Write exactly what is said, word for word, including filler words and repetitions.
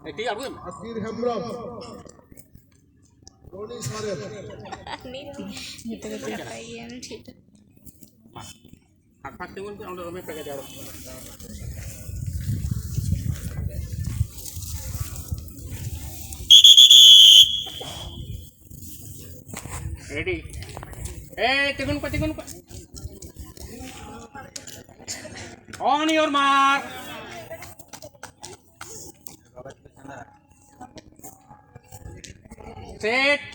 ᱮᱴᱤ ᱟᱬᱜᱚᱭ ᱢᱮ᱾ ᱟᱥᱤᱨ ᱦᱮᱢᱵᱨᱚᱢ, ᱨᱚᱱᱤ ᱥᱚᱨᱮᱱ᱾ ᱡᱚᱛᱚ ᱠᱚ ᱱᱟᱯᱟᱭ ᱜᱮᱭᱟ ᱴᱷᱤᱠ ᱴᱷᱟᱠ᱾ ᱯᱷᱟᱸᱠ ᱯᱷᱟᱸᱠ ᱛᱤᱸᱜᱩᱱ ᱯᱮ, ᱚᱸᱰᱮ ᱫᱚᱢᱮ ᱯᱮ ᱜᱟᱡᱟᱲᱚᱜ ᱠᱟᱱᱟ᱾ ᱨᱮᱰᱤ᱾ ᱮᱭ, ᱛᱤᱸᱜᱩᱱ ᱯᱮ, ᱛᱤᱸᱜᱩᱱ ᱯᱮ᱾ On your mark. Set.